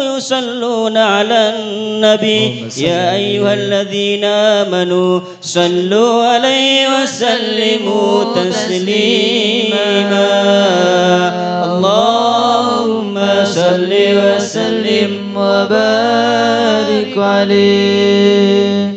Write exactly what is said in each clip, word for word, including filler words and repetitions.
يصلون على النبي. يا أيها الذين آمنوا صلوا عليه وسلموا تسليما. اللهم صل وسلم وبارك عليه.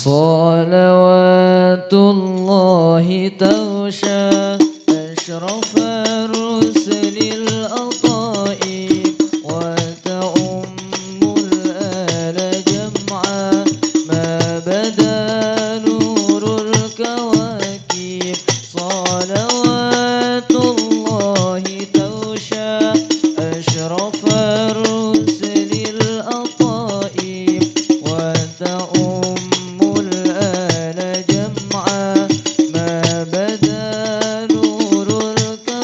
صلوات الله تغشى أشرف الرسل العطاء، وتعم الآل جمعا ما بدا نور الكواكب. صلوات الله تغشى أشرف الرسل العطاء، وتعم الآل جمعا ما بدا نور الكواكب.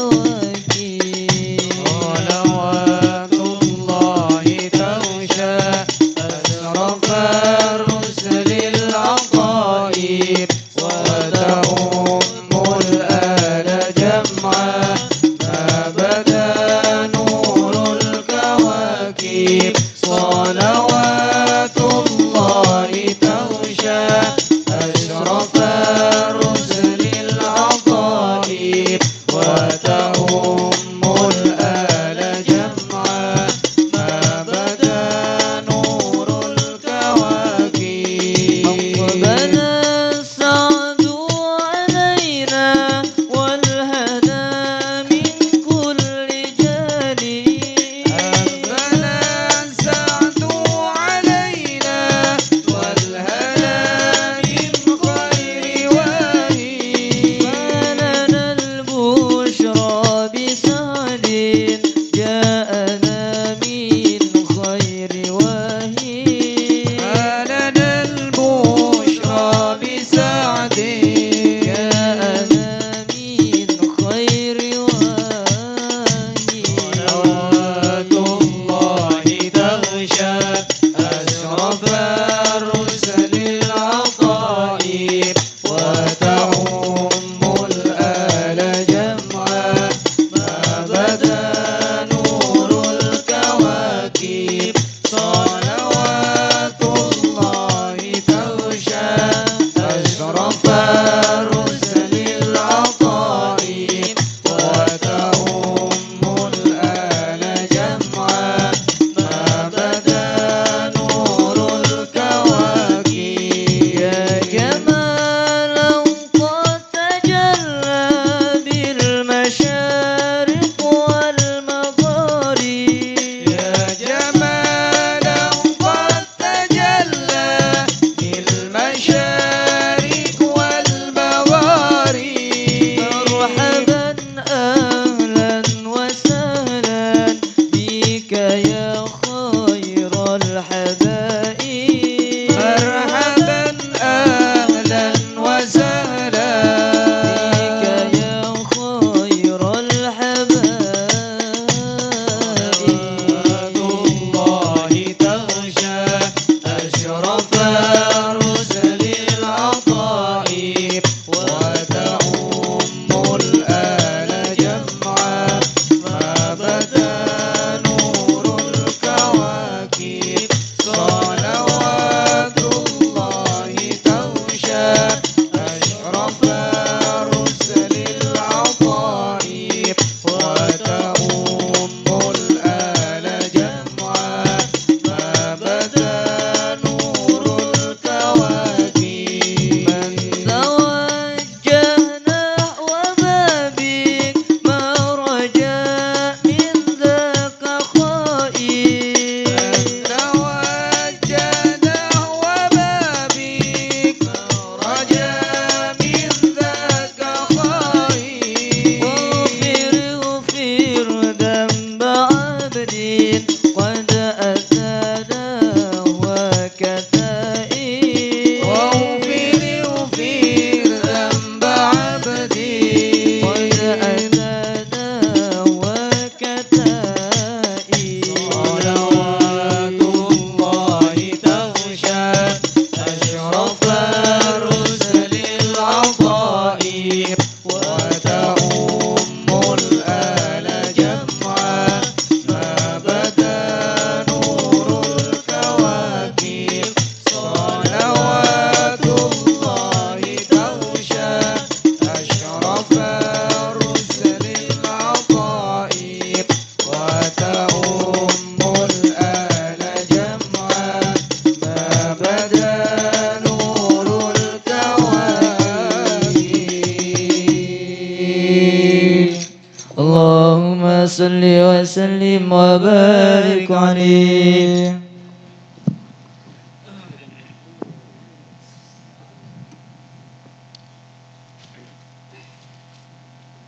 اللهم صل وسلم وبارك عليه.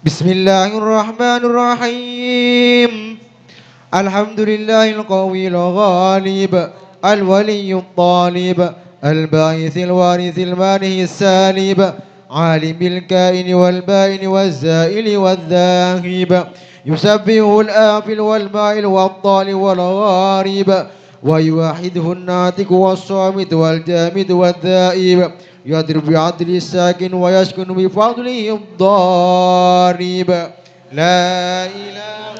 بسم الله الرحمن الرحيم. الحمد لله القوي الغالب، الولي الطالب، الباعث الوارث المانع السالب، عالم الكائن والبائن والزائل والذاهب، يسبحه الآفل والمائل والضال والغارب، ويوحده الناطق والصامت والجامد والذائب، يضرب بعدله الساكن ويسكن بفضله الضارب. لا إله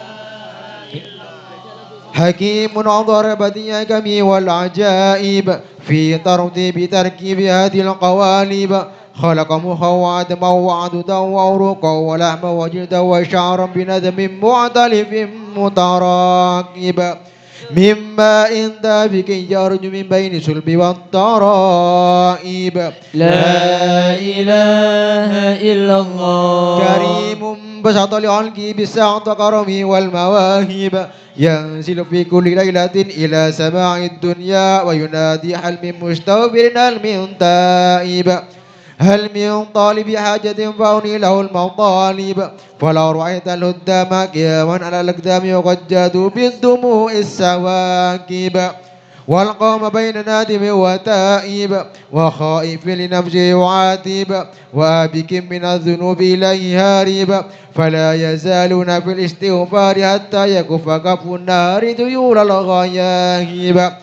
إلا الله. حكيم أضرب الحكم والعجائب في ترتيب تركيب هذه القوالب. خلق مخا وعظما وعضدا وعروقا ولحما وجلدا وشعرا بنظم مختلف متراكب. من ماء دافق يخرج من بين الصلب والترائب. لا إله إلا الله. كريم بسط لخلقه بسعة كرمه والمواهب. ينزل في كل ليلة إلى سماء الدنيا وينادي: هل من مستغفر، هل من تائب، هل من طالب حاجة فأنيل له المطالب. فلو رأيت الخدام قياما على الأقدام وقد جادوا بالدموع السواكب. والقوم بين نادم وتائب، وخائف لنفسه يعاتب، وآبك من الذنوب إليه هارب، فلا يزالون في الاستغفار حتى يكف كف النهار ذيول الغياهب،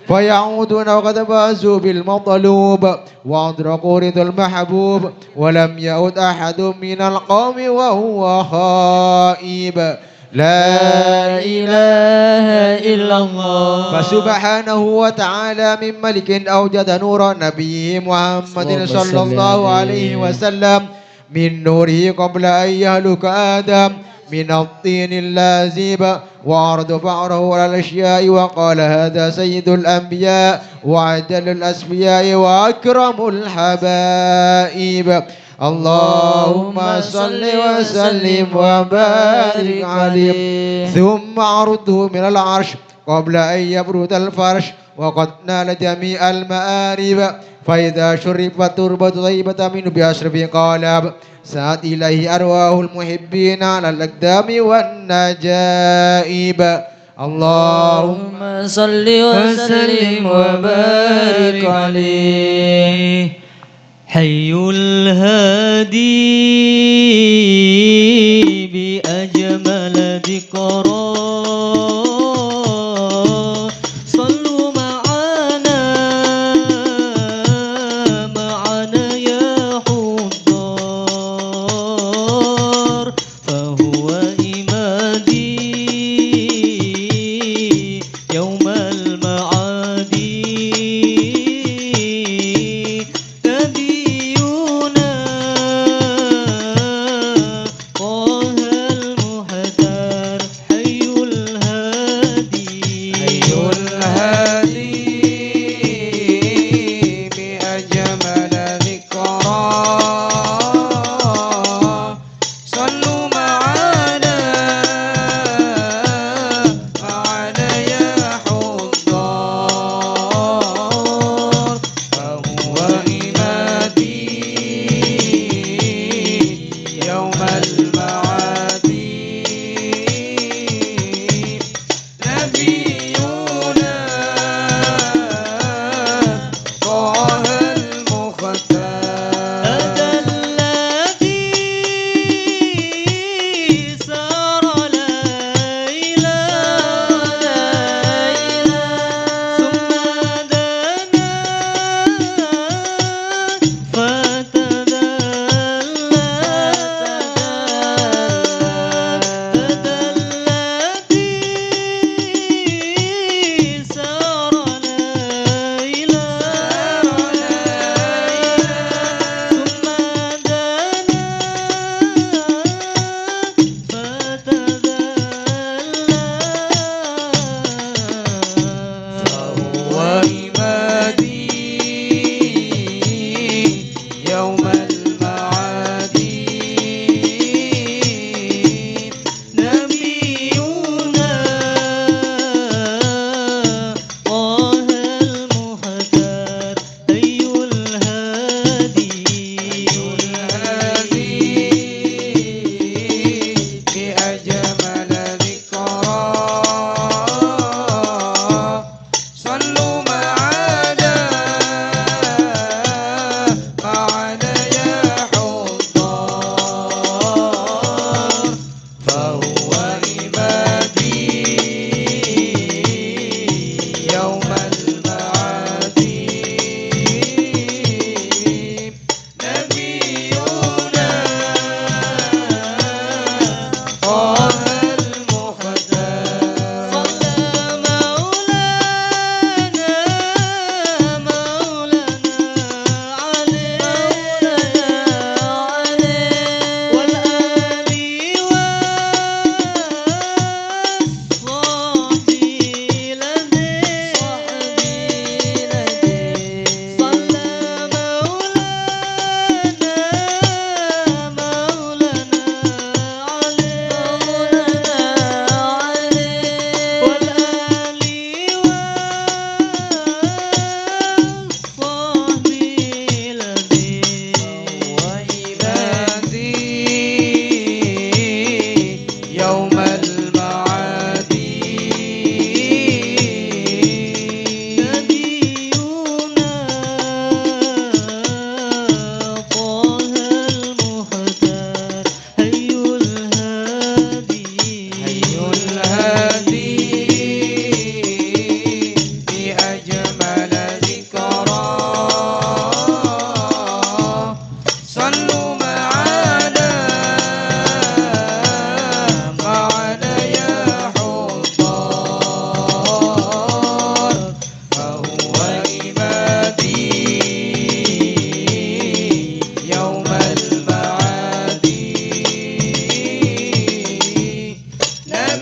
فيعودون وقد فازوا بالمطلوب، وأدركوا رضا المحبوب، ولم يعد أحد من القوم وهو خائب. لا إله إلا الله. فسبحانه وتعالى من ملك أوجد نور نبيه محمد صلى الله عليه وسلم، من نوره قبل أن يخلق آدم من الطين اللازب، وعرض فأره على الأشياء وقال: هذا سيد الأنبياء وأجل الأصفياء وأكرم الحبائب. اللهم صل وسلم وبارك عليه. ثم عرضه من العرش قبل أن يبرز الفرش، وقد نال جميع المآرب، فإذا شرفت تربة طيبة منه بأشرف قالب، سعت إليه أرواح المحبين على الأقدام والنجائب. اللهم صل وسلم وبارك عليه. حي الهادي بأجمل ذكرى. صلوا معنا، معنا يا حضار. فهو عمادي يوم المعادي. نبينا طه المحتار، حي الهادي.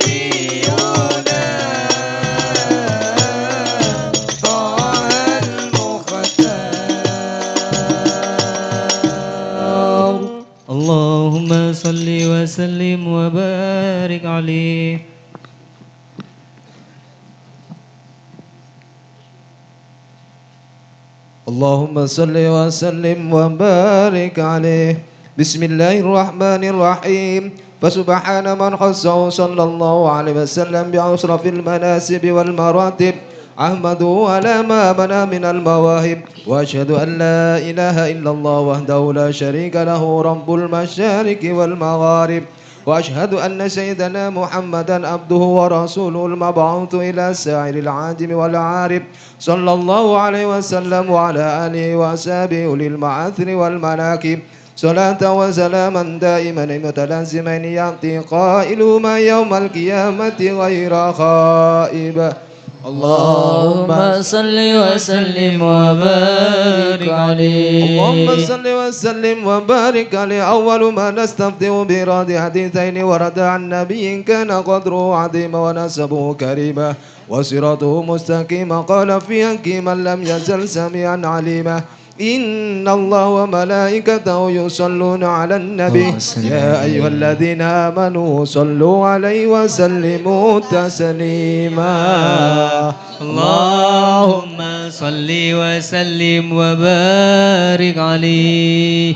نبينا طه المختار. اللهم صل وسلم وبارك عليه. اللهم صل وسلم وبارك عليه. بسم الله الرحمن الرحيم. فسبحان من خصه صلى الله عليه وسلم بأشرف المناصب والمراتب. أحمده على ما بنى من المواهب. وأشهد أن لا إله إلا الله وحده لا شريك له رب المشارق والمغارب. وأشهد أن سيدنا محمدا عبده ورسوله المبعوث إلى سائر العاجم والعارب، صلى الله عليه وسلم وعلى آله وأصحابه أولي المآثر والمناكب، صلاة وسلاما دائمين متلازمين يأتي قائلهما يوم القيامة غير خائب. اللهم صل وسلم وبارك عليه. اللهم صل وسلم وبارك عليه. أول ما نستفتح به حديثين ورد عن نبي كان قدره عظيما ونسبه كريما وصراطه مستقيما. قال في حق من لم يزل سميعا عليما. إن الله وملائكته يصلون على النبي. اللهم صل يا أيها عليه. الذين آمنوا صلوا عليه وسلموا تسليما. اللهم صل وسلم وبارك عليه.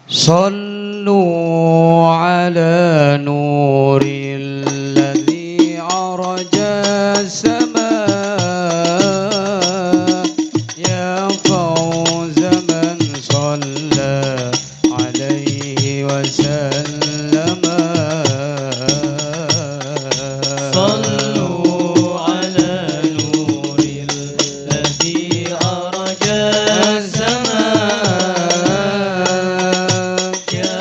صلوا على نور الذي عرج السماء، يا فوز من صلى عليه وسلم. صلوا على نور الذي عرج السماء، يا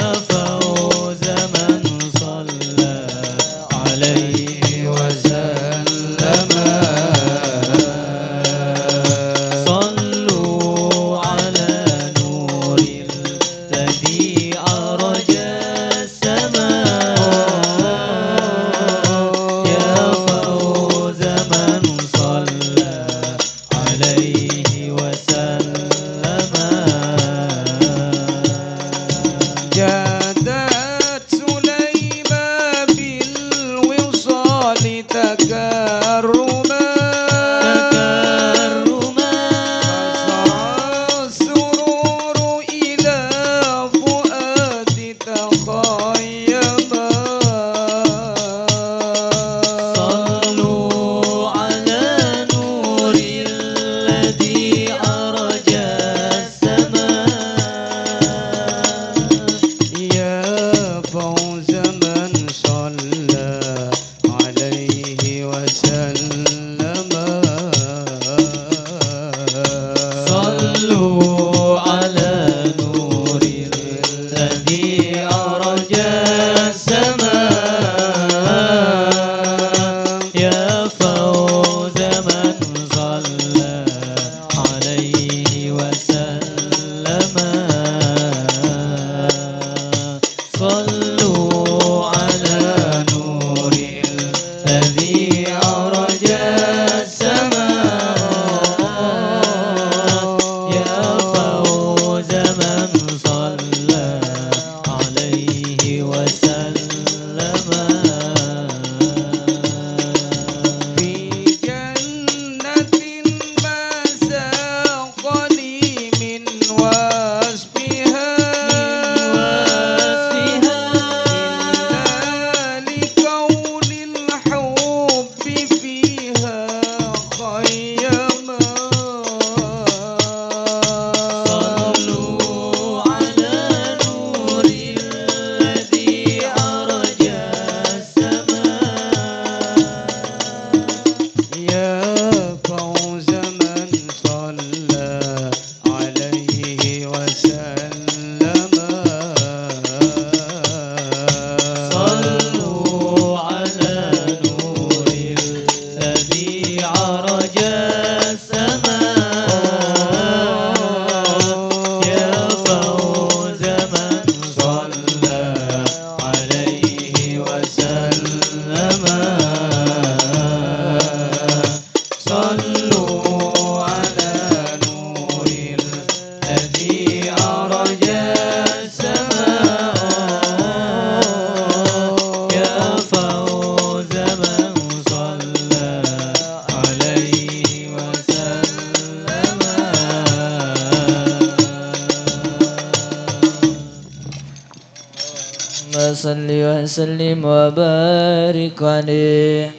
وصل وسلم وبارك عليه.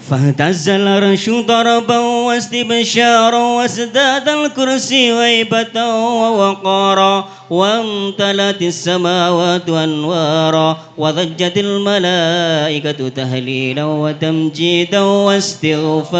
فاهتز العرش طربا واستبشارا وازداد الكرسي هيبة ووقارا وامتلأت السماوات أنوارا وضجت الملائكة تهليلا وتمجيدا واستغفارا.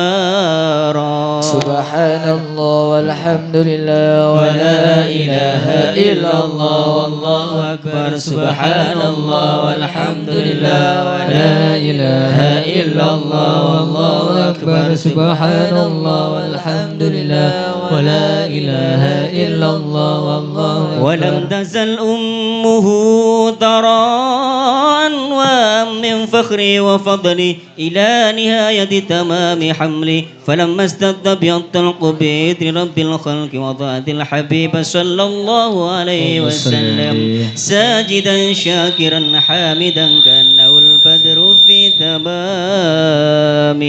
سبحان الله والحمد لله ولا إله إلا الله والله أكبر. سبحان الله والحمد لله ولا إله إلا الله والله أكبر. سبحان الله والحمد لله ولا إله إلا الله والله أكبر. ولم تزل أمه ترى أنواعا من فخري وفضلي إلى نهاية تمام حملي، فلما اشتد بي الطلق بإذن رب الخلق وضعت الحبيب صلى الله عليه وسلم ساجدا شاكرا حامدا كأنه البدر في تمام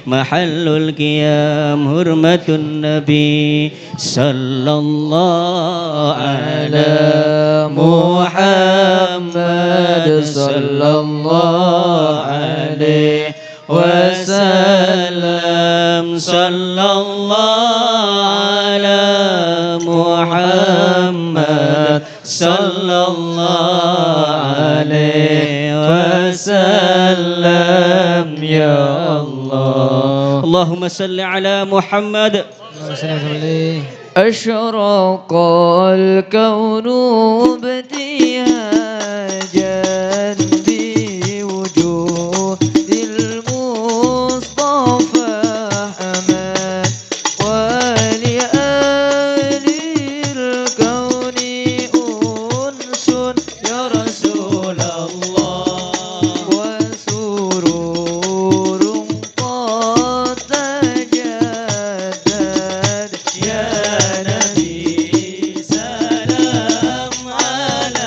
محل القيام حرمة النبي صلى الله على محمد صلى الله عليه وسلم. صلى الله على محمد صلى الله عليه وسلم. يا الله. اللهم صل على محمد. أشرق الكون ابتهاجا بوجود المصطفى أحمد، ولأهل الكون أنس يا رسول الله، وسرور قد تجدد يا نبي، سلام على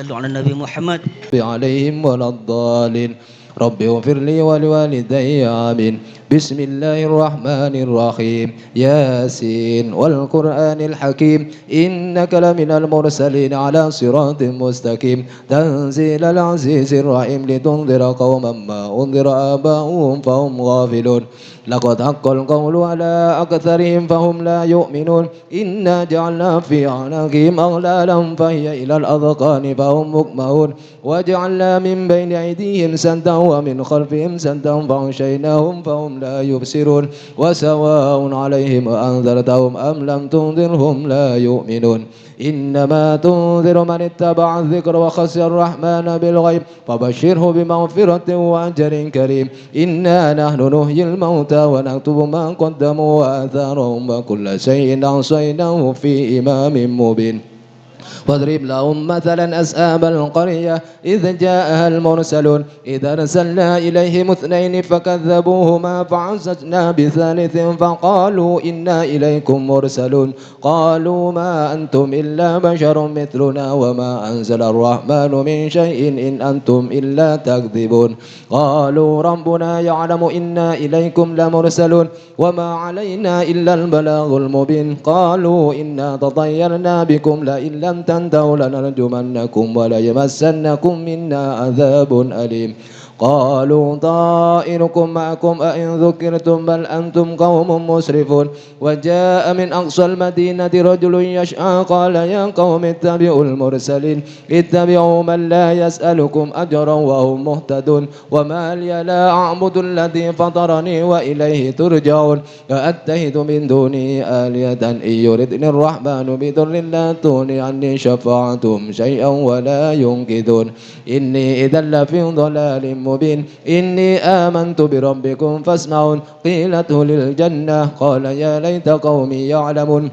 صلوا على النبي محمد. عليهم ولا الضالين. رب اغفر لي ولوالدي. آمين. بسم الله الرحمن الرحيم. ياسين والقرآن الحكيم. إنك لمن المرسلين على صراط مستقيم. تنزيل العزيز الرحيم. لتنذر قوما ما أنذر آباؤهم فهم غافلون. لقد حق القول على أكثرهم فهم لا يؤمنون. إنا جعلنا في أعناقهم أغلالا فهي إلى الأذقان فهم مقمحون. وجعلنا من بين أيديهم سدا ومن خلفهم سدا فأغشيناهم فهم لا يبصرون. وسواء عليهم أأنذرتهم أم لم تنذرهم لا يؤمنون. إنما تنذر من اتبع الذكر وخشي الرحمن بالغيب فبشره بمغفرة وأجر كريم. إنا نحن نحيي الموتى ونكتب ما قدموا وآثارهم وكل شيء أحصيناه في إمام مبين. واضرب لهم مثلا أصحاب القرية إذ جاءها المرسلون إذ أرسلنا إليهم اثنين فكذبوهما فعززنا بثالث فقالوا إنا إليكم مرسلون. قالوا ما أنتم إلا بشر مثلنا وما أنزل الرحمن من شيء إن أنتم إلا تكذبون. قالوا ربنا يعلم إنا إليكم لمرسلون وما علينا إلا البلاغ المبين. قالوا إنا تطيرنا بكم لئن لم تنتهوا لنرجمنكم وليمسنكم منا عذاب أليم. قالوا طائركم معكم أئن ذكرتم بل أنتم قوم مسرفون. وجاء من أقصى المدينة رجل يسعى قال يا قوم اتبعوا المرسلين اتبعوا من لا يسألكم أجرا وهم مهتدون. وما لي لا أعبد الذي فطرني وإليه ترجعون. أأتخذ من دونه آلهة إن يردن الرحمن بضر لا تغن عني شفاعتهم شيئا ولا ينقذون. إني إذا لفي ضلال مبين. إني آمنت بربكم فاسمعون. قيل ادخل الجنة. قال يا ليت قومي يعلمون.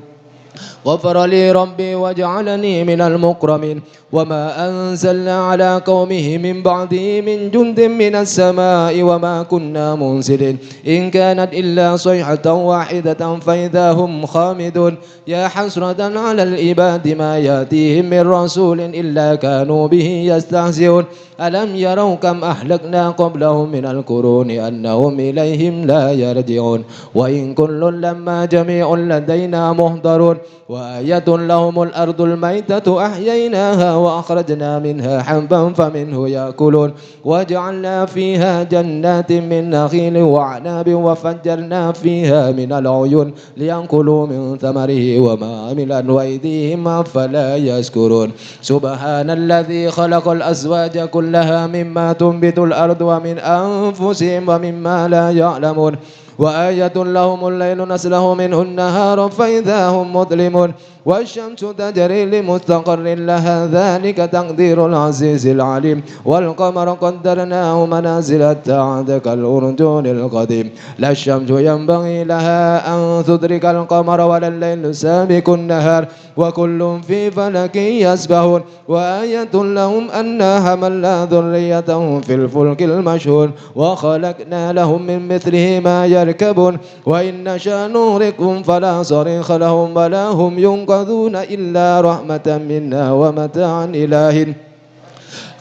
غفر لي ربي وجعلني من المكرمين. وما أنزلنا على قومه من بعده من جند من السماء وما كنا منزلين. إن كانت إلا صيحة واحدة فإذا هم خامدون. يا حسرة على العباد ما يأتيهم من رسول إلا كانوا به يستهزئون. ألم يروا كم أهلكنا قبلهم من القرون أنهم إليهم لا يرجعون. وإن كل لما جميع لدينا محضرون. وآية لهم الأرض الميتة أحييناها وأخرجنا منها حبا فمنه يأكلون. وجعلنا فيها جنات من نخيل وأعناب وفجرنا فيها من العيون ليأكلوا من ثمره وما عملته أيديهم أفلا يشكرون. سبحان الذي خلق الأزواج كلها مما تنبت الأرض ومن أنفسهم ومما لا يعلمون. وآية لهم الليل نسلخ منه النهار فإذا هم مظلمون. والشمس تجري لمستقر لها ذلك تقدير العزيز العليم. والقمر قدرناه منازل حتى عاد كالعرجون القديم. لا الشمس ينبغي لها أن تدرك القمر ولا الليل سابق النهار وكل في فلك يسبحون. وآية لهم أنا حملنا ذريتهم في الفلك المشحون وخلقنا لهم من مثله ما يركبون وإن نشأ نغرقهم فلا صريخ لهم ولا هم ينقذون إلا رحمة منا ومتاعا إلى حين.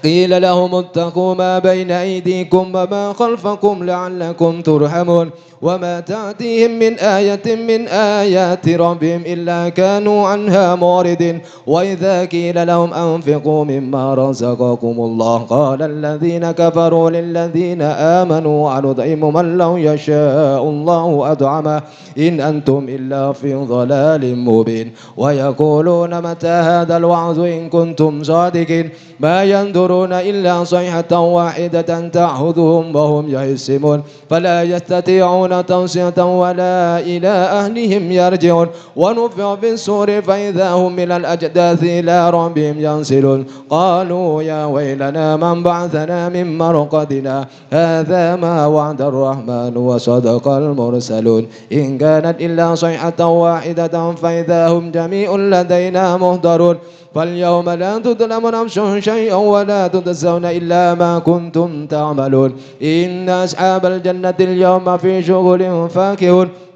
قيل لهم اتقوا ما بين أيديكم وما خلفكم لعلكم ترحمون. وما تأتيهم من آية من آيات ربهم إلا كانوا عنها معرضين. وإذا قيل لهم أنفقوا مما رزقكم الله قال الذين كفروا للذين آمنوا أنطعم من لو يشاء الله أطعمه إن أنتم إلا في ضلال مبين. ويقولون متى هذا الوعد إن كنتم صادقين. ما ينظرون إلا صيحة واحدة تأخذهم وهم يخصمون. فلا يستطيعون توصية ولا إلى أهلهم يرجعون. ونفخ في الصور فإذا هم من الأجداث إلى ربهم ينسلون. قالوا يا ويلنا من بعثنا من مرقدنا هذا ما وعد الرحمن وصدق المرسلون. إن كانت إلا صيحة واحدة فإذا هم جميع لدينا محضرون. فاليوم لا تظلم نفس شيئا ولا تجزون إلا ما كنتم تعملون. إن أصحاب الجنة اليوم في شغل فاكهون.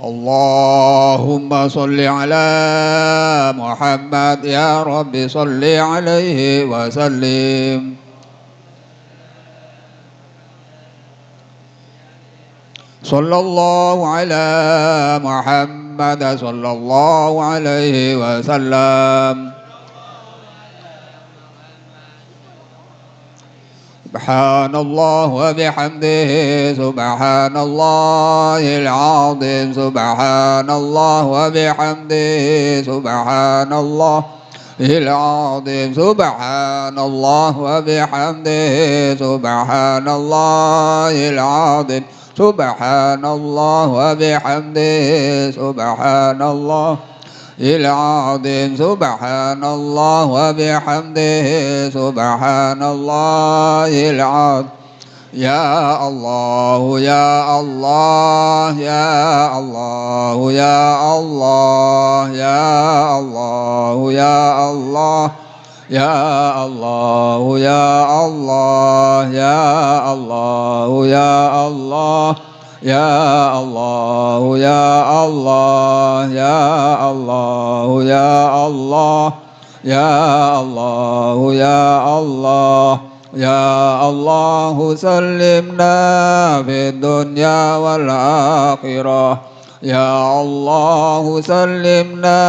اللهم صل على محمد، يا رب صل عليه وسلم. صلى الله على محمد، صلى الله عليه وسلم. سبحان الله وبحمده، سبحان الله العظيم، سبحان الله وبحمده، سبحان الله العظيم، سبحان الله وبحمده، سبحان الله العظيم، سبحان الله وبحمده، سبحان الله العظيم، سبحان الله وبحمده، سبحان الله العظيم. يا الله، يا الله، يا الله، يا الله، يا الله، يا الله. يا الله، يا الله، يا الله، يا الله. يا الله، يا الله، يا الله، يا الله. يا الله، يا الله، يا الله، سلمنا في الدنيا والآخرة. يا الله، سلمنا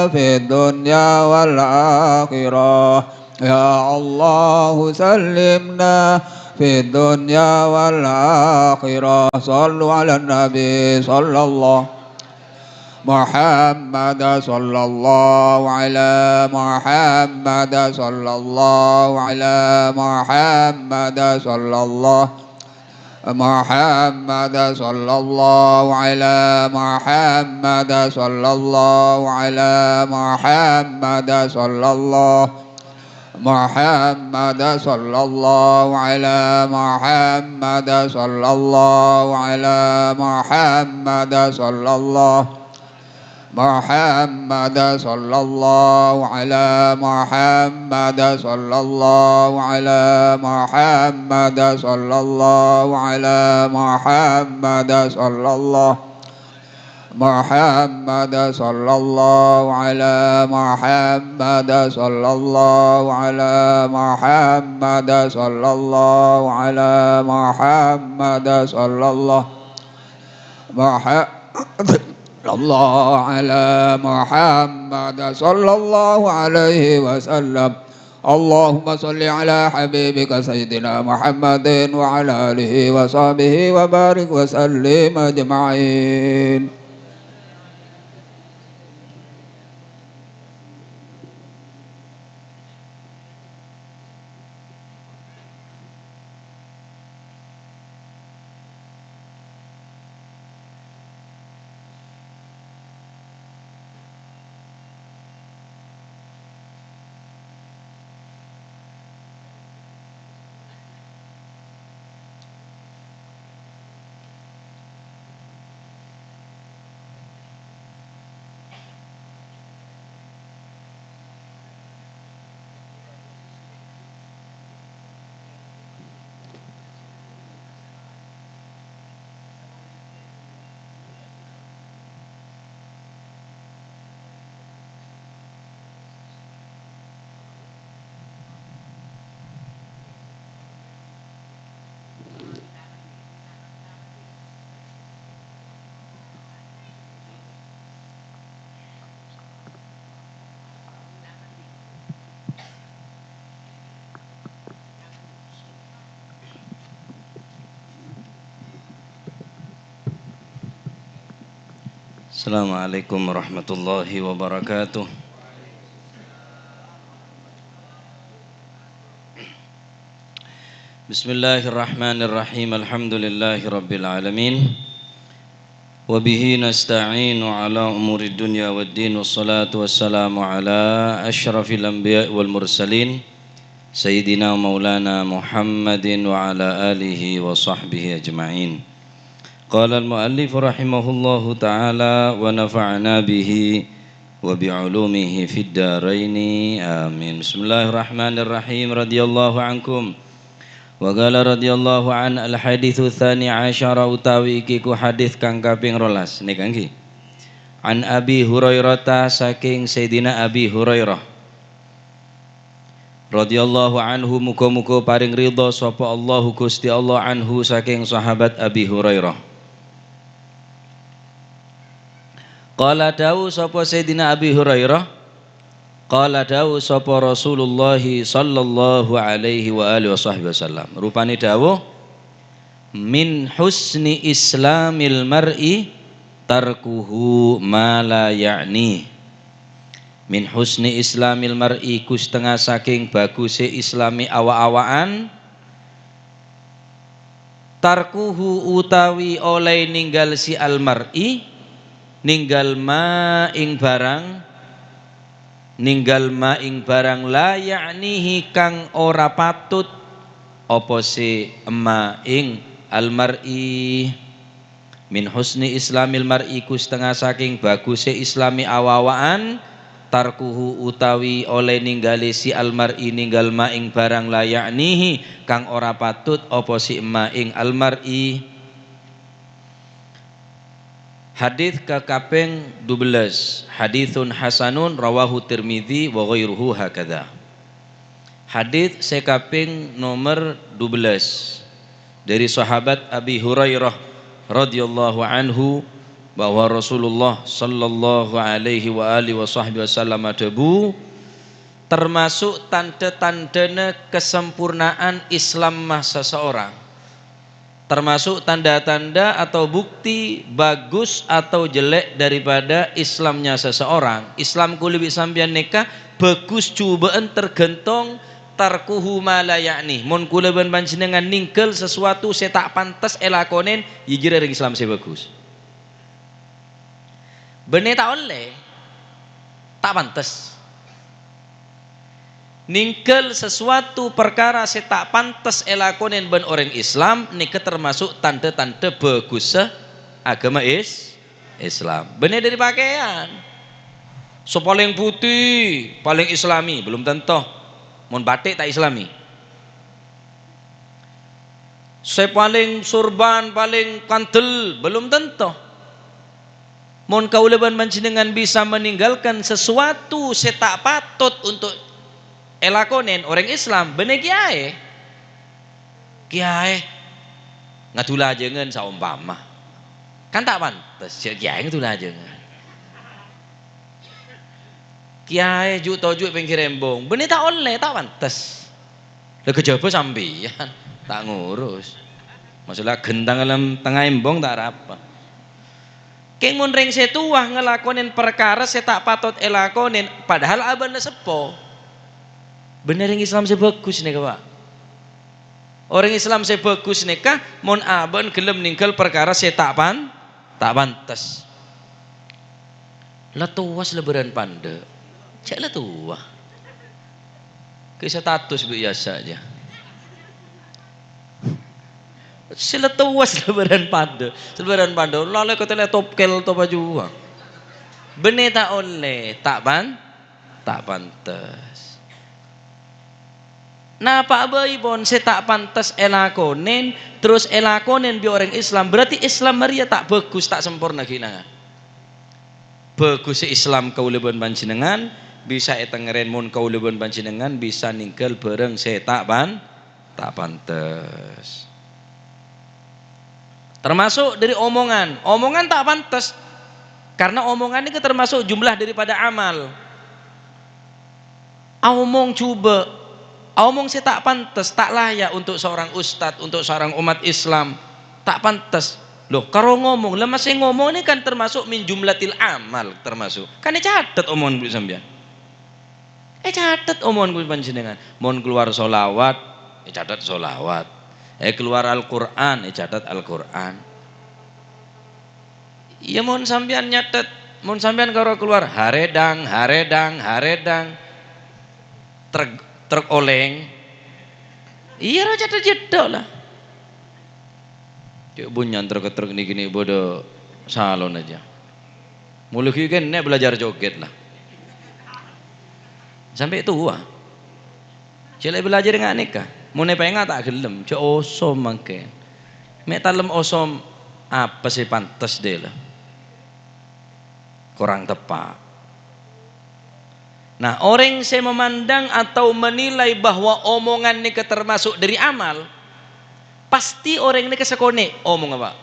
في الدنيا والآخرة. يا الله، سلمنا في الدنيا والآخرة. صلوا على النبي صلى الله. محمد صلى الله على محمد صلى الله على محمد صلى الله محمد صلى الله على محمد صلى الله على محمد صلى الله محمد صلى الله على محمد صلى الله على محمد صلى الله محمد صلى الله على محمد صلى الله على محمد صلى الله على محمد صلى الله محمد صلى الله على محمد صلى الله على محمد صلى الله على محمد صلى الله محمد صلى الله على محمد صلى الله عليه وسلم. اللهم صل على حبيبك سيدنا محمد وعلى آله وصحبه وبارك وسلم أجمعين. Assalamualaikum warahmatullahi wabarakatuh. Bismillahirrahmanirrahim. Alhamdulillahirabbil alamin. Wa bihi nasta'inu ala umurid dunya waddin. Wassalatu wassalamu ala asyrafil anbiya wal mursalin, Sayyidina Maulana Muhammadin wa ala alihi wa sahbihi ajma'in. Qala al-muallif rahimahullahu ta'ala wa nafa'ana bihi wa bi ulumihi fid daraini. Amin. Bismillahirrahmanirrahim. Radhiyallahu ankum. Wa qala radhiyallahu an, al-haditsu tsani asyara, utawi iki ku hadits kang kaping rolas, nèka ngghi. An Abi Hurairata, saking Sayyidina Abi Hurairah, radhiyallahu anhu, muga-muga paring ridha sapa Allahu Gusti Allah anhu, saking sahabat Abi Hurairah. Qala, dawuh sapa Sayyidina Abi Hurairah, qala, dawuh sapa Rasulullah sallallahu alaihi wa alihi wasallam. Rupane dawuh, "Min husni islamil mar'i tarkuhu ma la ya'ni." Min husni islamil mar'i, iku setengah saking baguse Islame awa-awaan, tarkuhu, utawi oleh ninggal si al-mar'i, ninggal ma ing barang, ninggal ma ing barang la ya'nihi kang ora patut apa si ma ing al-mar'i. Min husni islamil mar'i, iku setengah saking baguse Islame awa-awaan, tarkuhu, utawi oleh ninggali si al-mar'i, ninggal ma ing barang la ya'nihi kang ora patut apa si ma ing al-mar'i. Hadits ka kaping dubellas. Haditsun hasanun rawahu Tirmidzi wa ghairuhu hakadza. Hadits se kaping nomer dubellas, dari sahabat Abi Hurairah radhiyallahu anhu, bahwa Rasulullah sallallahu alaihi wa alihi wa sahbihi wasallam adhabu, termasuk tanda-tandana kesempurnaan Islam seseorang. Termasuk tanda-tanda atau bukti bagus atau jelek daripada Islamnya seseorang. Islam kaula bi' sampeyan neka bagus cobaan tergantung tarkuhu ma la ya'ni. Mon kaula ban panjenengan ninggal sesuatu se ta' pantes elakonen, ya jere reng Islam se bagus. Benne ta' olle, ta' pantes. Ninggal sesuatu perkara se ta' pantes elakonen ban oreng Islam, neka termasuk tanda-tanda bagussa agama is-, Islam. Benne dari pakaian. Se paleng putih, paleng Islami, belum tentu. Mon batik ta' Islami. Se paleng sorban, paleng kandel, belum tentu. Mon kaula ban panjenengan bisa meninggalkan sesuatu se ta' patut untuk elakonen oreng Islam, benne kiyae. Kiyae ngadu lajengan saompama. Kan ta' pantes, ja' kiyae ngadu lajengan. Kiyae ju' toju' pengkir embong, benne ta' olle, ta' pantes. La kejaba sampeyan, ta' ngurus. Masalah gentang dalam tengah embong ta' arapa. Keng mon reng se towa ngelakonen perkara se ta' patot elakonen, padahal abana seppo. Benne reng Islam se bagus neka, Pak. Oreng Islam se bagus neka mon abana gelem ninggal perkara se ta' pan-, ta' pantes. La towa selebaran pande'. Cek la towa. Ke status bi' biasa aja. Se la towa selebaran pande'. Selebaran pande'. Lale ketele topkel topa jua. Benne ta' olle, ta' pan-, ta' pantes. Napa' bai pon se ta' pantes elakonen, terus elakonen bi' oreng Islam, berarti Islam maria ta' bagus, ta' sempurna ginangan. Bagus Islam kaula ban panjenengan bisa etengeren mon kaula ban panjenengan bisa ninggal barang se ta' pan-, ta' pantes. Termasuk dari omongan. Omongan ta' pantes. Karena omongan ini termasuk jumlah daripada amal. Aomong juba', aomong se ta' pantes, ta' layak untuk seorang ustad, untuk seorang umat Islam, ta' pantes. Loh, karo ngomong, la mase ngomong ini kan termasuk min jumlatil amal, termasuk. Kan ecatet omongan bi' sampeyan. Ecatet omongan bi' panjenengan. Mon keluar solawat, ecatet solawat. Eh, keluar Al-Quran, ecatet Al-Quran. Iya, mon sampeyan nyatet, mon sampeyan karo keluar, "Haredang, haredang, haredang." Truk, truk oleng. Iya, ro catet jeddo' la. Cek bunyan truk-truk niki ni bodo salon aja. Mulai kan nek belajar joget la. Sampai tua. Cek belajar dengan nikah. Mon èpènga' ta' ghellem, jhâ' osom mangkèn. Mè' talem osom apa sè pantes, dâlâ? Korang teppa'. Nah, orèng sè memandang atau menilai bahwa omongan nèka termasuk dhâri amal, pastè orèng nèka sakonè' omongnga, Pak.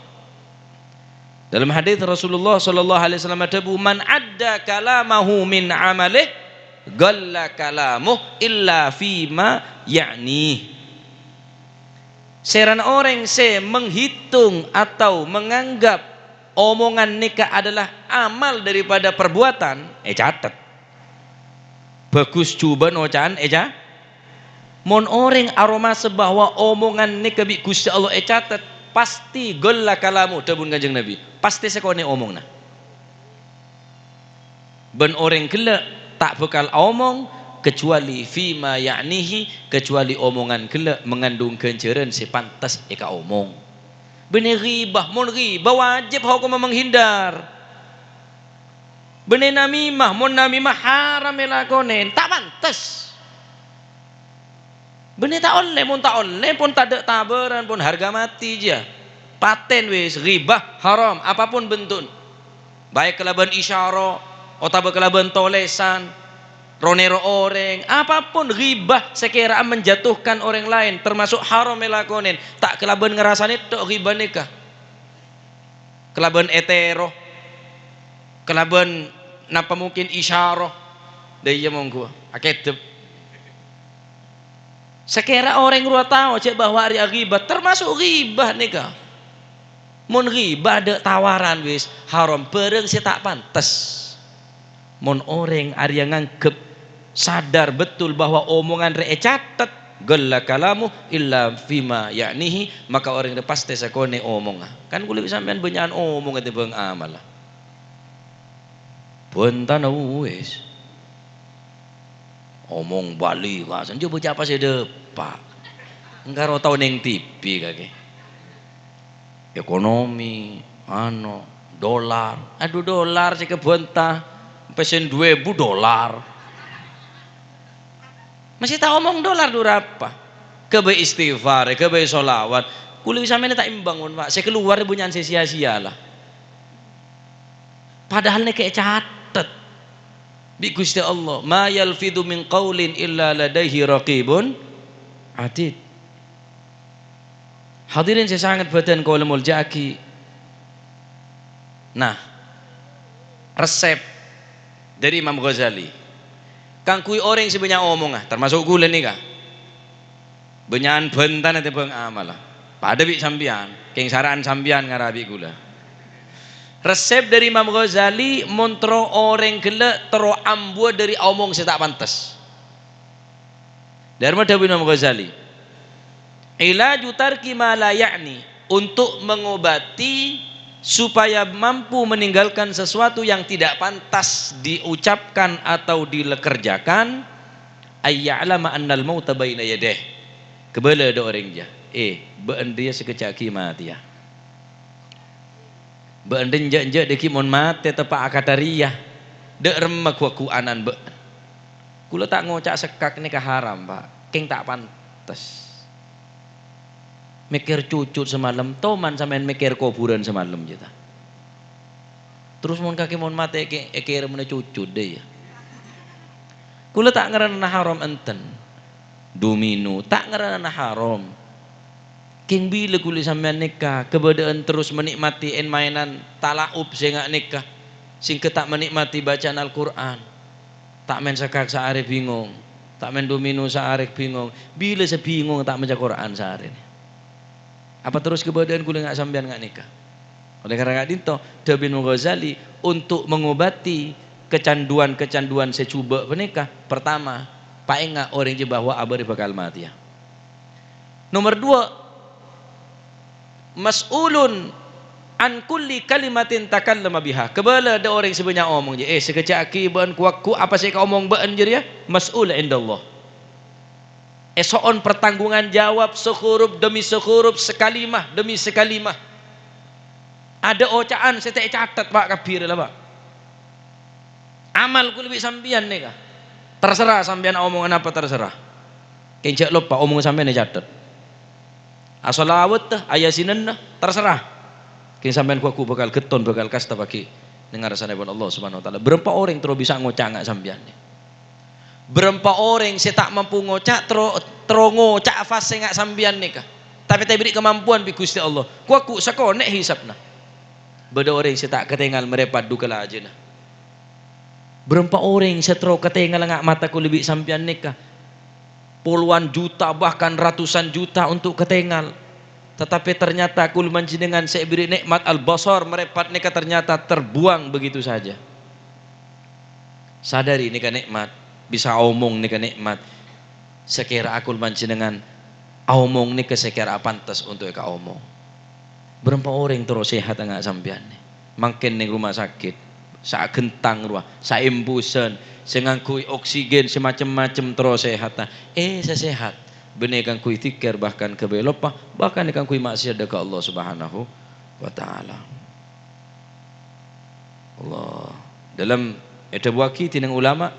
Dalam hadis Rasulullah sallallahu alaihi wasallam adhâbu, "Man adda kalamahu min amalih, ghalla kalamuh illa fima ya'nih." Sèrana orèng sè menghitung atau menganggap omongan nèka adalah amal daripada perbuatan, ècatet. Bhâghus jhubâ'na oca'an èca-, mon orèng aromasa bahwa omongan nèka bi' Ghustè Allah ècatet, pastè ghalla kalamuh, dhâbuna Kanjeng Nabi, pastè sakonè' omongna. Bân orèng ghellâ' ta' bhâkal aomong, kecuali fima ya'nihi, kecuali omongan ghellâ' mengandung ghânjhârân sè pantes èkaomong. Bânnè ghibah, mon ghibah wajib hokomma menghindar. Bânnè namimah, mon namimah haram èlakonè, ta' pantes. Bânnè ta' ollè, mon ta' ollè, pon tadâ' tabârân, pon harga mati jiyâ. Patèn wis, ghibah haram, apapun bentukna. Baik kalabân isyara otabâ kalabân tolèsan, ro-nèro orèng, apapun ghibah sè kèra'a menjatuhkan orèng laèn, termasuk haram èlakonè, ta' kalabân ngarasanè tok ghibah nèka. Kalabân ètèro, kalabân napa mungkin isyara, dâ' iyâ mongghu, akèdep. Sakèra orèng rowa tao jhâ' bahwa arèya ghibah, termasuk ghibah nèka. Mon ghibah adâ' tawaran wis haram, bhârâng sè ta' pantes. Mon orèng arèya nganggep sadar betul bahwa omongan rè ècatet, ghalla kalamuh illa fima ya'nihi, maka orèng rè pastè sakonè' omongnga. Kan kulâ bi' sampèyan bânnya'an omong ètèmbhâng amalla. Bhântana wis. Omong Bali, kasan, jhâ' bâca apa sè dâpa'. Engkaro tao neng T V kakè. Ekonomi, ano, dolar. Adhu, dolar sè kabhânta, pèssè duwâ èbu dolar. Masih ta' omong dolar dhu rapa? Ghâbây istighfar, ghâbây sholawat. Kulâ bi' sampèyan ta' imbang, mon, Pak. Sè kalowar bânnya'an sè sia-sia la. Padahal nèka ècatet bi' Ghustè Allah, "Ma yalfidhu min qaulin illa ladaihi raqibun atid." Hadirin sè sanget bhâdhân kaulâ molja'aghi. Nah, resep dhâri Imam Ghazali kaangghuy orèng sè bânnya' omongnga, termasuk kulâ nèka. Bânnya'an bhântana ètèmbhâng amalla. Padâ bi' sampèyan, kèng sara'an sampèyan ngara bi' kulâ. Resep dhâri Imam Ghazali, mon terro orèng ghellâ' terro ambuwâ dhâri omong sè ta' pantes. Dhârma dhâbuna Imam Ghazali, "Ilaju tarki ma la ya'ni," untuk mengobati supaya mampu meninggalkan sesuatu yang tidak pantas diucapkan atau dikerjakan, "Ayya'lama annal mauta baina yadaih." Kabâlâ dâ' orèng jâ, "Eh, bâ'ân rèya sakejjhâ' aghi matèya. Bâ'ân rèya enjâ'-enjâ' dhâggi' mon matè teppa' akadhâ rèya. Dâ' remma ghu-, ghu'anan bâ'ân." Kulâ ta' ngoca' sekkak nèka haram, Pak. Kèng ta' pantes. Mèkkèr cucut samalem, toman sampèyan mèkkèr kobhurân samalem, jâ, ta? Terros mon kakè mon matè èkè-, èkèrèmana cucut, dâ' iyâ. Kulâ ta' ngarana haram enten. Domino, ta' ngarana haram. Kèng bilâ kulâ sampèyan nèka kabâdâ'ân terros menikmati èn-maènan tala'ub sè nga' nèka, sehingga ta' menikmati bacaan Al-Qur'an. Ta' maèn sekkak saarè bingong, ta' maèn domino saarè bingong. Bilâ sè bingong ta' maca Qur'an saarè? Apa terros kabâdâ'ân kulâ nga' sampèyan nga' nèka? Oleh karena ka'dinto, dhâbuna Ghazali, untuk mengobati kecanduan-kecanduan sè jhubâ' panèka, pertama, paènga' orèng jâ bahwa abâ' rè bhâkal matèya. Nomor dua, "Mas'ulun an kulli kalimatin takallama biha." Kabâlâ dâ' orèng sè bânnya' omong, jâ, "Eh, sakejjhâ' aghi bâ'ân ghu-waghu apa sè èkaomong bâ'ân jârèya, mas'ul indallah." Èso'on pertanggungan jawab sahuruf demi sahuruf, sakalimah demi sakalimah. Adâ' oca'an sè ta' ècatet, Pak, kabbhi rèya la, Pak. Amal kulâ bi' sampèyan nèka. Terserah sampèyan aomongan apa, terserah. Enjâ' loppa, omong sampèyan ècatet. Asalawatta, ayasinanna, terserah. Kèng sampèyan ghu-, ghu bhâkal ghetton, bhâkal kasta bâgi neng arsanèpon Allah Subhanahu wa Ta'ala. Bârâmpa orèng terro bisa ngoca' nga' sampèyan? Bârâmpa orèng sè ta' mampu ngoca' terro, terro ngoca' fasè nga' sampèyan nèka? Tapè ta' èbèrri' kamampuan bi' Ghustè Allah. Ghu-, ghu sakonè' hisabna. Bâdâ orèng sè ta' katèngal marè paddhu ka lajâna. Bârâmpa orèng sè terro katèngalla nga' mata kaulâ bi' sampèyan nèka? Polowan juta, bahkan ratusan juta untuk katèngal. Tatapè ternyata kaulâ panjhennengngan sè èbèrri' nè'mat al-basar marèpat nèka ternyata terbuang begitu saja. Sadari nèka nè'mat, bisa aomong nèka nè'mat. Sakèra kaulâ panjhennengngan aomong nèka sakèra pantes untuk èkaomong. Bârâmpa orèng terro sehat nga' sampèyan? Mangkèn neng rumah sakit, saaghentang rowa, saembusan, sè ngangghuy oksigen, sè macem-macem terro sehat. Eh, sè sehat, bânnè èkangghuy dzikir, bahkan ghâbây loppa, bahkan èkangghuy maksiat dâ' ka Allah Subhanahu wa Ta'ala. Allah. Dalam èdhâbuwâghi dhinèng ulama,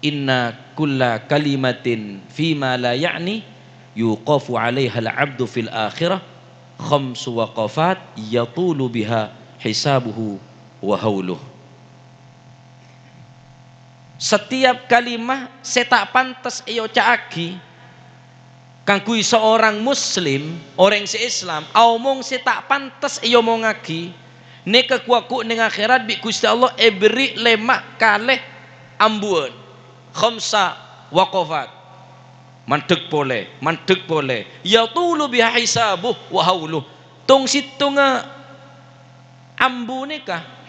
"Inna kulla kalimatin fima la ya'ni yuqafu 'alaihal 'abdu fil akhirah khamsu waqafat yatulu biha hisabuhu wa hauluh." Setiap kalimah sè ta' pantes èoca'aghi, kaangghuy seorang muslim, orèng sè Islam, aomong sè ta' pantes èomongngaghi, nèka ghu-, ghu neng akhèrat bi' Ghustè Allah èbèrri' lèma' kalè ambuwân. Khamsa waqafat. Mandhek polè, mandhek polè. Yatulu biha hisabuh wa hauluh. Tong-sèttongnga ambu nèka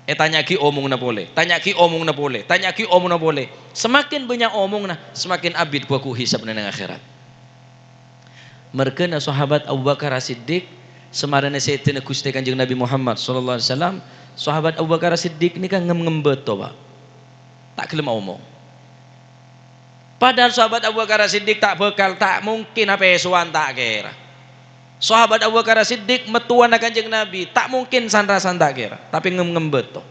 ètanya'aghi omongna polè, tanya'aghi omongna polè, tanya'aghi omongna polè. Semakin bânnya' omongna, semakin abit bâkto hisabna neng akhèrat. Marghâna Sahabat Abu Bakar As-Siddiq, samarèna Sayyidina Ghustè Kanjeng Nabi Muhammad sallallahu alaihi wasallam, Sahabat Abu Bakar As-Siddiq nèka ngem-, ngembâto, Pak. Ta' ghellem omong. Padahal Sahabat Abu Bakar As-Siddiq ta' bhâkal, ta' mungkin apèsowan ta' kèra. Sahabat Abu Bakar As-Siddiq, mattowana Kanjeng Nabi, ta' mungkin san-rasan ta' kèra, tapè ngem-, ngembâto.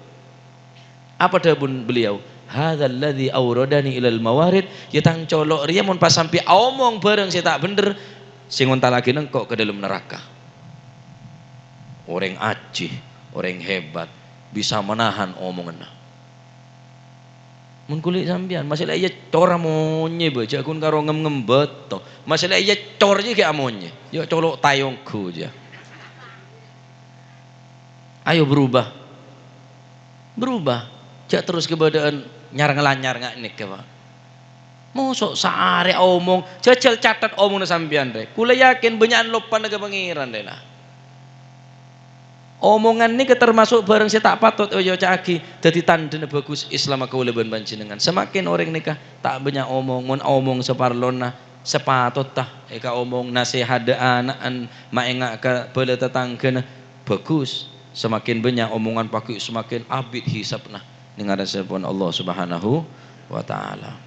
Apa dhâbuna beliau? "Hadzal ladzi auradani ilal mawarid," ya tang colo' rèya mon pas sampè' aomong bhârâng sè ta' bhendher, sè ngontallaghi engko' ka dâlem naraka. Orèng ajhi, orèng hebat, bisa manahan omonganna. Mon kulâ sampèyan, masalah èyècor amonyè, bâ, jhâ' ghun karo ngem-, ngembâto. Masalah èyècor jiyâ ghi' amonyè. Ya colo' tayongghu jiyâ. Ayo berubah. Berubah. Jhâ' terros kabâdâ'ân nyar-ngalanyar nga' nèka, Pak. Moso' saarè omong, jhâjhâl catet omongna sampèyan, rè. Kulâ yakin bânnya'an loppana ka Pangèran, rè, la. Omongan nèka termasuk bhârâng sè ta' patot èoca'aghi, dhâddhi tandhâna bhâghus Islamma kaulâ bân panjhennengngan. Samakin orèng nèka ta' bânnya' omong, mon omong saparlona, sapatotta èkaomong, nasèhadhâ ana'na, maènga' ka bhâlâ tatangghâna, bhâghus. Samakin bânnya' omongan pagghi' samakin abit hisabna neng arsanèpon Allah Subhanahu wa Ta'ala.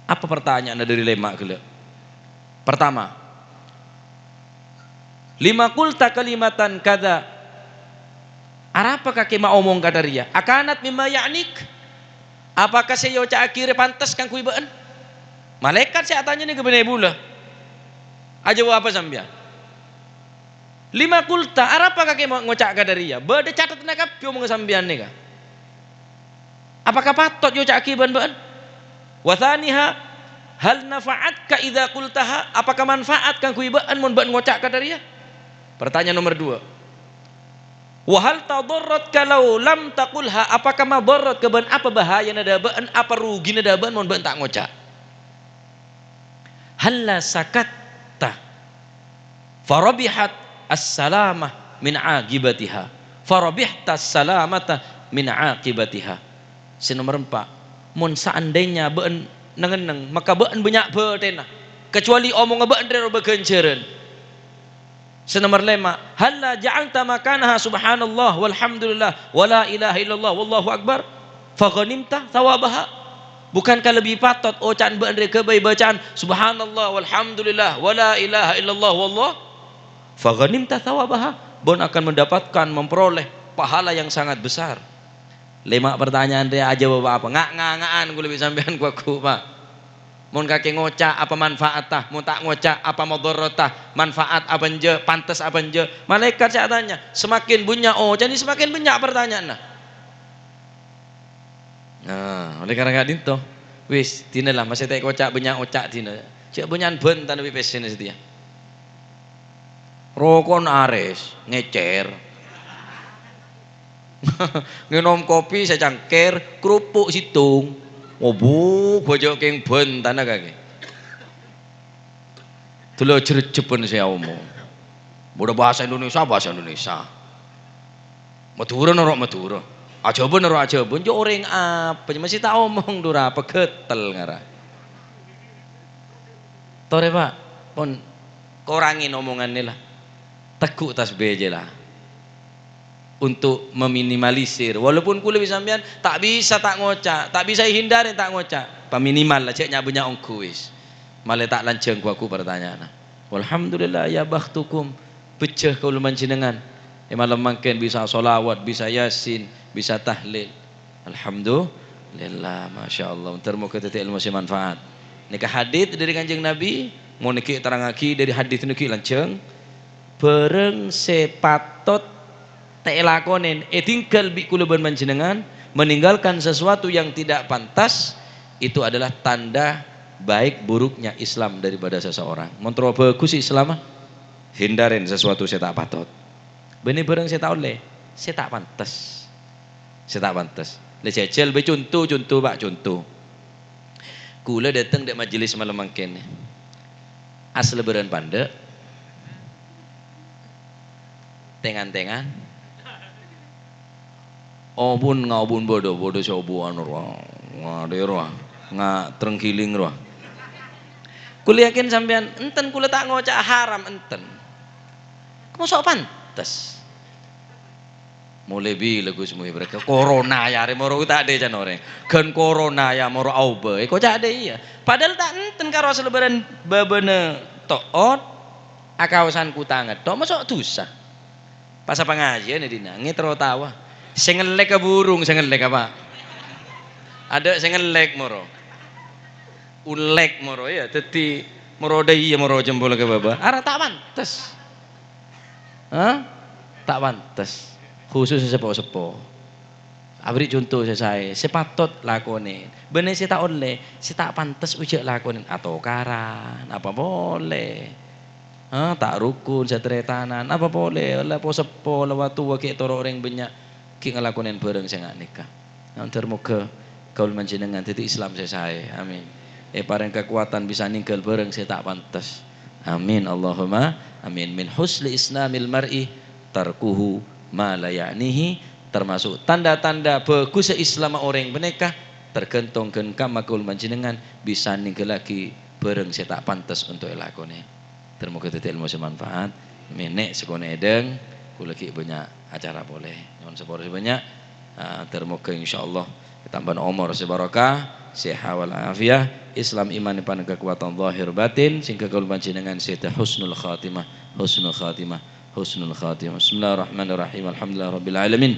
Apa partanya'anna dhâri lèma' ghellâ'? Pertama, "Lima qulta kalimatan kadza?" Arapa kakè ma' omong kadhâ' rèya? "Akanat mimma ya'nik?" Apakah sè èoca'aghi rè pantes kaangghuy bâ'na? Malaèkat sè atanya nèka bânnè bulâ. Ajâwâbhâ sampèyan. "Lima qulta?" Arapa kakè ma' ngoca' kadhâ' rèya? Bâdâ catetanna kabbhi omongnga sampèyan nèka. Apakah patot èoca'aghi bân bâ'na? "Wa tsaniha, hal nafa'atka idza qultaha?" Apakah manfaat kaangghuy bâ'na mon bâ'na ngoca' kadhâ' rèya? Pertanyaan nomor dua. "Wa hal tadharratka law lam taqulha?" Apakah madharat ka bâ'na? Apa bahayana dâ' bâ'na? Apa rugina dâ' bâ'na mon bâ'na ta' ngoca'? "Halla sakatta farabihat as-salamah min aqibatiha, farabihta as-salamata min aqibatiha." Sè nomer empa', mon saandhâna bâ'na neng-enneng, maka bâ'na bânnya' bâtèna, kacuali omongnga bâ'na rèya rowa ghânjhârân. Sè nomer lèma', "Halla ja'alta makanaha subhanallah walhamdulillah wa la ilaha illallah wallahu akbar, fa ghanimta thawabaha?" Bukankah lebih patot oca'na bâ'na rèya ghâbây bâcaan subhanallah walhamdulillah wa la ilaha illallah wallah, fa ghanimta thawabaha, bâ'na akan mendapatkan, memperoleh pahala yang sangat besar. Lèma' partanya'an rèya ajâwâb apa? Nga'-nganga'an kulâ bi' sampèyan ghu-, ghu, Pak. Mon kakè ngoca', apa manfaatta? Mon ta' ngoca', apa madharratta? Manfaat apa enjâ'? Pantes apa enjâ'? Malaèkat sè atanya. Semakin bânnya' oca'na, semakin bânnya' pertanyaanna. Nah, oleh karena ka'dinto, wis, dina la, masè ta' èkoca' bânnya' oca' dina. Jhâ' bânnya'an bhân tana bi' pèssèna satèya. Roko'na arès, ngècèr. Ngènom kopi sacangkèr, kerupuk sèttong. Obu, bâjâ' kèng bhân tana kakè. Dulâ jrejjhebhân sè aomong. Bâdâ bhâsa Indonesia, bhâsa Indonesia. Madhurâ noro' Madhurâ. Ajâbân noro' Ajâbân. Jhâ' orèng apa? Masè ta' omong dhu ra, pagâtel ngara. Torè, Pak. Pon korangè omonganna la. Tegghu' tasbih jâ la. Untuk meminimalisir. Walaupun kulâ bi' sampèyan ta' bisa ta' ngoca', ta' bisa èhindar ta' ngoca'. Paminimal la, jhâ' nya-bânnya' ongghu wis. Malè ta' lanjhâng ghu-, ghu pertanyaanna. Walhamdulillah, ya bakhtukum. Bhâjjhâ kaulâ panjhennengngan. È malem mangkèn bisa sholawat, bisa Yasin, bisa tahlil. Alhamdulillah, masyaallah. Moghâ dhâddhi èlmo sè manfaat. Nèka hadits dâri Kanjeng Nabi, mon nèka terrangaghi dâri hadits nèka lanjhâng. Bhârâng sè patot ta' èlakonè, ètinggal bi' kulâ bân panjhennengngan, meninggalkan sesuatu yang tidak pantas, itu adalah tanda baik buruknya Islam daripada seseorang. Mon terro bhâghus Islamma, hindarin sesuatu sè ta' patot. Bânnè bhârâng sè ta' ollè, sè ta' pantes. Sè ta' pantes. Lè jhâjhâl bâi conto, conto, Pak, conto. Kulâ dâteng dâ' majelis malem mangkèn. Aslèbârân pandâ'. Tèngan-tèngan. Obun ngobun bâdâ, bâdâ sè obuan rowa. Ngadè rowa. Nga-, trenggiling rowa. Kulâ yakin sampèyan, enten kulâ ta' ngoca' haram, enten. Mosok pantes. Molè bilâ Gus Muhi bârâkka? Corona ya arè moro ta' dâ' can orèng. Ghân corona ya moro aobâ. Èkoca' dâ' iyâ. Padahal ta' enten karo aslèbârân bâbâna to'ot, akaosan kutang ngetto', mosok dhusa. Pas apa ngajiyân è dinna', ngètro tawa. Sè ngellèk ka burung, sè ngellèk apa? Adâ' sè ngellèk moro. Ullèk moro ya, dhâddhi moro dâ' iyâ moro jempol ka bâbâ. Ara ta' pantes. Hah? Ta' pantes. Khusus sè po-seppo. Abri' conto sè saè, sè patot lakonè. Bânnè sè ta' ollè, sè ta' pantes jhâ' lakonè. Atokaran, apa polè? Hah? Ta' rokon, sataretanan, apa polè? La po-seppo, la wâ-, towa ghi' toro' orèng bânnya', ghi' ngalakonè bhârâng sè nga' nèka. Nganter moghâ kaulâ panjhennengngan dhâddhi Islam sè saè. Amin. Èparèng kakowadhân bisa nèngghâl bhârâng sè ta' pantes. Amin. Allahumma amin. Min husni islamil mar'i tarkuhu ma la ya'nihi, termasuk tanda-tanda bhâghussa Islamma orèng panèka tergantung ghân kamma kaulâ panjhennengngan bisa nèngghâllaghi bhârâng sè ta' pantes untuk èlakonè. Ter-, moghâ dhâddhi èlmo sè manfaat. Mènè' sakonè' èdhâng, kulâ ghi' bânnya' acara polè. Nyo'on sapora sè bânnya'. Ah, ter-, moghâ insyaallah ètambâna omor sè barokah, sehat wal afiyah, Islam iman èparèng kakowadhân zahir batin, sehingga kaulâ panjhennengngan sè ta-, husnul khatimah, husnul khatimah, husnul khatimah. Bismillahirrahmanirrahim. Alhamdulillahirabbil alamin.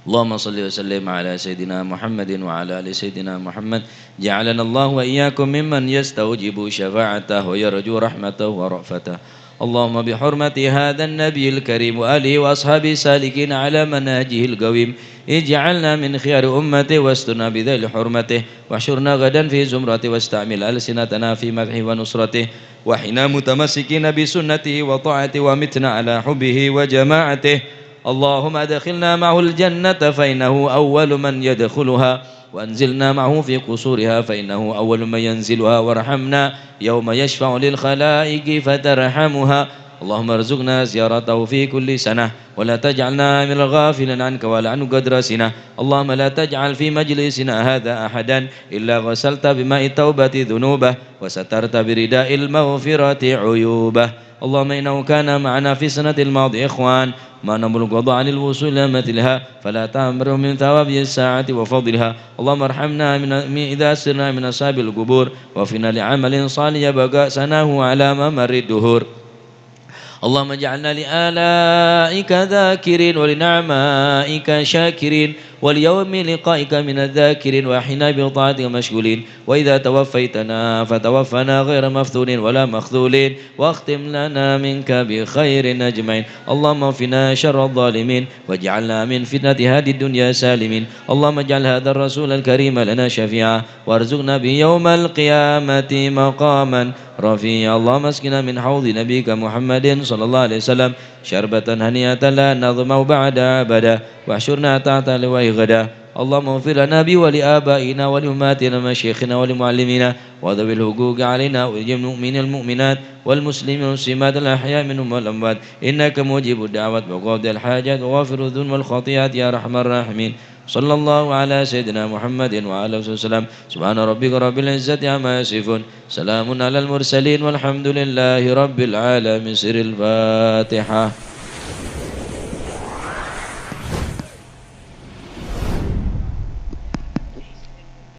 اللهم صل وسلم على سيدنا محمد وعلى آل سيدنا محمد. جعلنا الله وإياكم ممن يستوجب شفاعته ويرجو رحمته ورأفته. اللهم بحرمة هذا النبي الكريم وآله وأصحابه السالكين على منهجه القويم، اجعلنا من خيار أمته واسترنا بذيل حرمته، واحشرنا غدا في زمرته واستعمل ألسنتنا في مدحه ونصرته، وأحينا متمسكين بسنته وطاعته وأمتنا على حبه وجماعته. اللهم أدخلنا معه الجنة فإنه أول من يدخلها، وأنزلنا معه في قصورها فإنه أول من ينزلها، وارحمنا يوم يشفع للخلائق فترحمها. اللهم ارزقنا زيارته في كل سنة، ولا تجعلنا من الغافلين عنك ولا عنه قدر سنة. اللهم لا تجعل في مجلسنا هذا أحدا إلا غسلت بماء التوبة ذنوبه، وسترت برداء المغفرة عيوبه. اللهم إنه كان معنا في السنة الماضية إخوان ما نبلغ وضع عن الوصول إلى مثلها، فلا تحرمنا من ثواب الساعة وفضلها. اللهم ارحمنا من، من إذا صرنا من أصحاب القبور، واغفر لنا لعمل صالح يبقى أثره على ممر الدهور. اللهم اجعلنا لآلائك ذاكرين ولنعمائك شاكرين وليوم لقائك من الذاكرين وأحينا بطاعتك مشغولين وإذا توفيتنا فتوفنا غير مفتونين ولا مخذولين واختم لنا منك بخير أجمعين. اللهم اكفنا شر الظالمين واجعلنا من فتنة هذه الدنيا سالمين. اللهم اجعل هذا الرسول الكريم لنا شفيعا وارزقنا به يوم القيامة مقاما رفيعا. اللهم اسقنا من حوض نبيك محمد صلى الله عليه وسلم شربة هنيئة لا نظمأ بعدها أبدا واحشرنا تحت لوائه غدا. اللهم اغفر لنا ولآبائنا ولأمهاتنا ومشايخنا ولمعلمينا وذوي الحقوق علينا ولجميع المؤمنين والمؤمنات والمسلمين والمسلمات الأحياء منهم والأموات إنك مجيب الدعوات وقاضي الحاجات وغافر الذنوب والخطيئات يا أرحم الراحمين. صلى الله على سيدنا محمد وعلى آله وسلم. سبحان ربك رب العزة عما يصفون. سلام على المرسلين والحمد لله رب العالمين. سر الفاتحة.